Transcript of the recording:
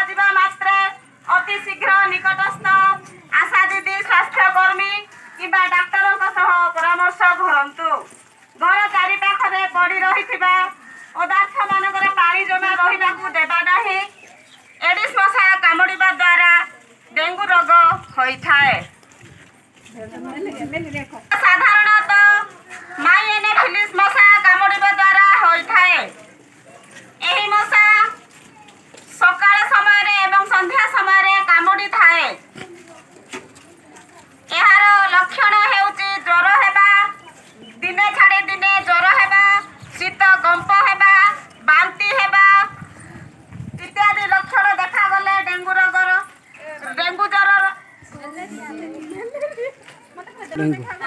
ଦେଖାଯିବା ମାତ୍ରେ ଅତି ଶୀଘ୍ର ନିକଟସ୍ଥ ଆଶା ଦିଦି, ସ୍ୱାସ୍ଥ୍ୟକର୍ମୀ କିମ୍ବା ଡାକ୍ତରଙ୍କ ସହ ପରାମର୍ଶ କରନ୍ତୁ। ଘର ଚାରିପାଖରେ ପଡ଼ି ରହିଥିବା ପଦାର୍ଥ ମାନଙ୍କରେ ପାଣି ଜମା ରହିବାକୁ ଦେବା ନାହିଁ। ଏଡିସ୍ ମଶା କାମୁଡ଼ିବା ଦ୍ୱାରା ଡେଙ୍ଗୁ ରୋଗ ହୋଇଥାଏ। ସାଧାରଣତଃ ମାଇ ଏନୋଫିଲିସ୍ ମଶା କାମୁଡ଼ିବା ଦ୍ୱାରା ହୋଇଥାଏ। ଏହି ମଶା ସକାଳ ସମୟରେ ଏବଂ ସନ୍ଧ୍ୟା ସମୟରେ କାମୁଡ଼ିଥାଏ। ଏହାର ଲକ୍ଷଣ ହେଉଛି ଜ୍ୱର ହେବା, ଦିନେ ଛାଡ଼ି ଦିନେ ଜ୍ୱର ହେବା, ଶୀତ କମ୍ପ ହେବା, ବାନ୍ତି ହେବା ଇତ୍ୟାଦି ଲକ୍ଷଣ ଦେଖାଗଲେ ଡେଙ୍ଗୁ ରୋଗର, ଡେଙ୍ଗୁ ଜ୍ୱରର ଡେଙ୍ଗୁ।